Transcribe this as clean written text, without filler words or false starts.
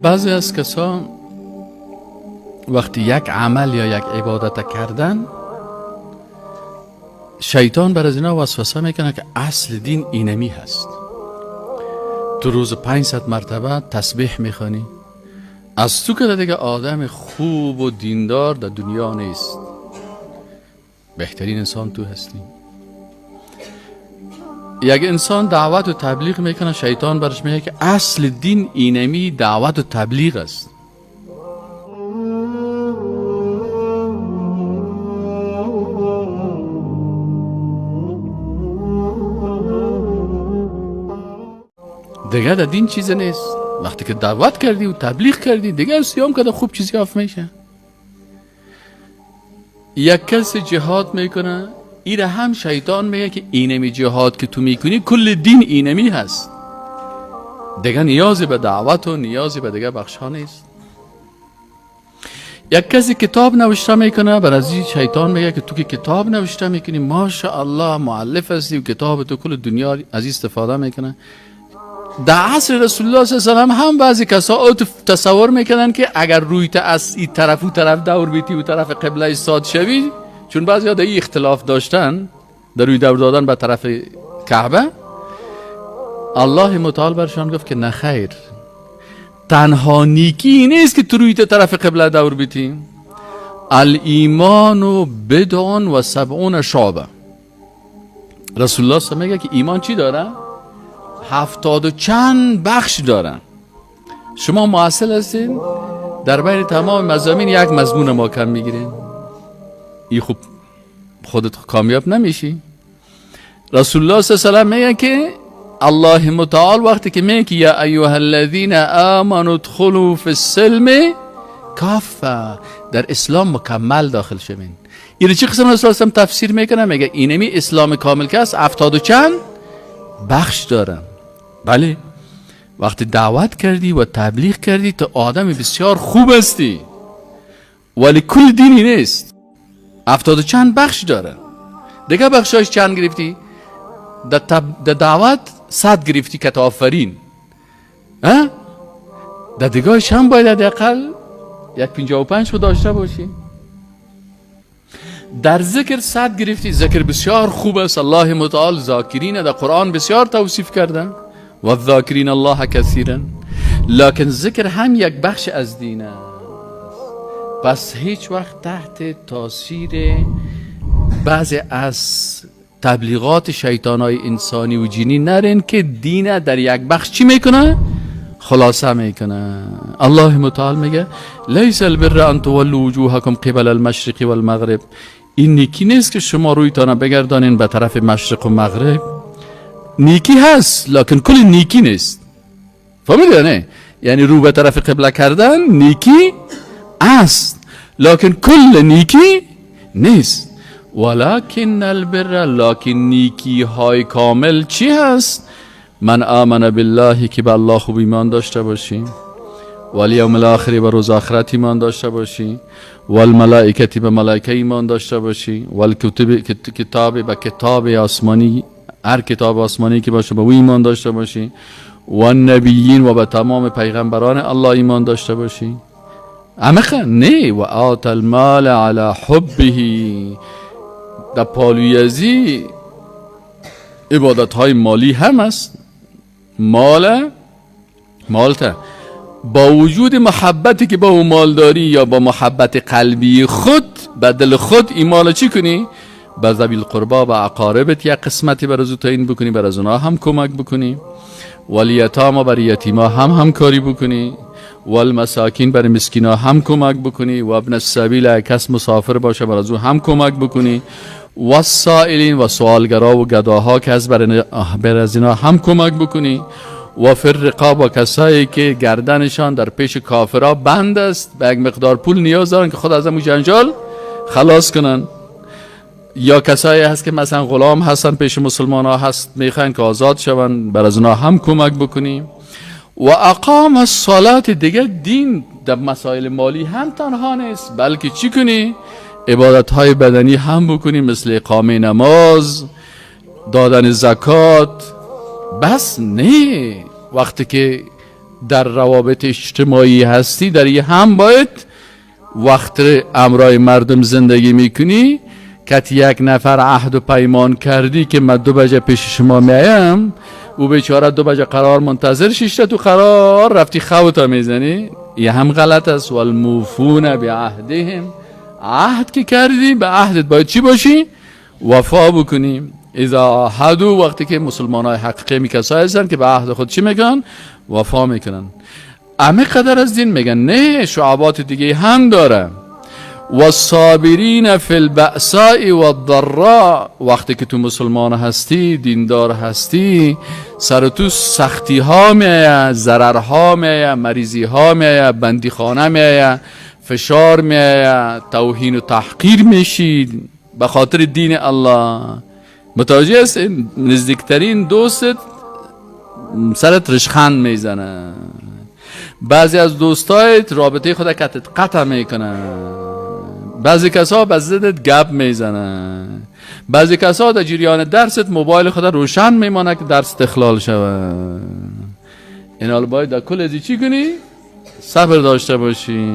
Баъзе аз касон вақти як амал ё як ибодат кардан, шайтон бар аз ино васваса мекунад, ки асли дин инами ҳаст. Ту рӯз 500 мартаба тасбеҳ мехонӣ, аз ту ки дига одами хубу диндор дар дунё нест, беҳтарин инсон ту ҳастӣ. Як инсон даъвату таблиғ мекунад, шайтон бараш мегӯяд, ки асли дин инами даъвату таблиғ аст. Дига дар дин чизе нест. Вақте ки даъват кардӣ ва таблиғ кардӣ, дига сиём карда хуб чизе ёфт меша. Як касе ҷиҳод мекунад, ира ҳам шайтон мегӯяд, ки инами ҷиҳод ки ту мекунӣ, кулли дин инами ҳаст, дига ниёзе ба даъвату ниёзе ба дига бахшҳо нест. Як касе китоб навишта мекунад, бар аз шайтон мегӯяд, ки ту ки китоб навишта мекунӣ, машааллоҳ, муаллиф ҳастӣ ва китоби ту кулли дунё аз истифода мекунад. Дар асри расулуллоҳ саллаллоҳу алайҳи васаллам ҳам баъзе касо тасаввур мекарданд, ки агар рӯйта аз ин тараф ӯ тараф давр битӣ ӯ тарафи қибла истод шавӣ, чун баъзеҳо дар ин ихтилоф доштанд дар рӯй давр додан ба тарафи каъба, аллоҳи мутаол баршон гуфт, ки нахайр, танҳо некӣ нест, ки ту рӯйта тарафи қибла давр битӣ. Алимону бидъун ва сабъуна шуъба. Расулуллоҳ мегӯяд, ки имон чӣ дорад? 70 و чанд бахш доранд. Шумо муассил ҳастین, дар байни тамоми мазомин як мазмун мо кам мегирین, ин хуб худат комёб намешӣ. Расулуллоҳ саллаллоҳу алайҳи васаллам мегӯяд, ки аллоҳи мутаол вақте ки мегӯяд, ки я айюҳа аллазина аману удхулу фи ссилми каффа, дар ислом мукаммал дохил шавین. اینو چی قسم رسول الله تفسیر میکنه؟ میگه اینمی اسلام کامل که است 70 و چند بخش دارن. بله، وقتی دعوت کردی و تبلیغ کردی، تو آدم بسیار خوب هستی، ولی کل دینی نیست. 70 و چند بخش دارن. دیگه بخشاش چند گرفتی؟ در دعوت 100 گرفتی که آفرین، در دیگاهش هم باید حداقل یک 55 خود داشته باشی. در ذکر 100 گرفتی، ذکر بسیار خوب است. الله متعال ذاکرین در قرآن بسیار توصیف کردن، و الذاکرین الله کثیرا، لکن ذکر هم یک بخش از دین است. پس هیچ وقت تحت تاثیر بعضی از تبلیغات شیطانای انسانی و جنی نرین که دین در یک بخش چی میکنه؟ خلاصه میکنه. الله متعال میگه لیس البر ان تولوا وجوهکم قبل المشرق والمغرب. این نیکی نیست که شما رویتان بگردانین به طرف مشرق و مغرب. نیکی هست، لکن کل نیکی نیست. فهمیدی نه؟ یعنی رو به طرف قبله کردن نیکی است، لکن کل نیکی نیست. ولکن البر، لکن نیکی های کامل چی هست؟ من آمن بالله، که به الله خوب ایمان داشته باشی، والیوم الاخر، به روز آخرت ایمان داشته باشی، والملائکتی، به ملائکه ایمان داشته باشی، والکتب، کتاب، به کتاب آسمانی، هر کتاب آسمانی که باشه به او ایمان داشته باشی، و النبیین، و به تمام پیغمبران الله ایمان داشته باشی. همه نه. و آت المال علی حبه، در پالویزی عبادت های مالی هم است. مال مالته با وجود محبتی که با او مال داری یا با محبت قلبی خود به دل خود، این مال چی کنی؟ به ذوی القربا و اقاربت یک قسمتی بر از او تعیین بکنی، بر از اونا هم کمک بکنی، والیتاما، بر یتیما هم همکاری بکنی، والمساکین، بر مسکینا هم کمک بکنی، و ابن السبیل، کس مسافر باشه بر از او هم کمک بکنی، و السائلین، و سوالگرا و گداها که از بر از اینا هم کمک بکنی، و فی الرقاب، و کسایی که گردنشان در پیش کافرا بند است، به یک مقدار پول نیاز دارن که خود از امو جنجال خلاص کنن، یا کسایی هست که مثلا غلام هستن پیش مسلمان ها هست، میخوان که آزاد شون، بر از اونا هم کمک بکنیم، و اقام الصلاة. دیگه دین در مسائل مالی هم تنها نیست، بلکه چی کنی؟ عبادت های بدنی هم بکنی، مثل اقامه نماز، دادن زکات. بس نه، وقتی که در روابط اجتماعی هستی، در یه هم باید وقت امرای مردم زندگی میکنی که یک نفر عهد و پیمان کردی که من 2 بجه پیش شما میایم، او بیچاره 2 بجه قرار منتظر شیشته، تو قرار رفتی خوتا میزنی، یه هم غلط است. والموفون بعهدهم، عهد که کردی به عهدت باید چی باشی؟ وفا بکنیم. اذا عاهدوا، وقتی که مسلمان های حقیقی می کسایی هستن که به عهد خود چی میکنن؟ وفا میکنن. امی قدر از دین میگن نه، شعبات دیگه هم داره. والصابرین فی البأساء والضراء، وقتی که تو مسلمان هستی، دیندار هستی، سر تو سختی ها میایه، ضرر ها میایه، مریضی ها میایه، بندیخانه میایه، فشار میایه، توهین و تحقیر میشی به خاطر دین الله. متوجه است؟ نزدیکترین دوستت سرت رشخند میزنه، بعضی از دوستایت رابطه خود کتت قطع میکنه، بعضی کسا به ضدت گپ میزنه، بعضی کسا در جریان درست موبایل خود روشن میمانه که درس اخلال شوه. این حال باید در کل ازی چی کنی؟ صبر داشته باشی.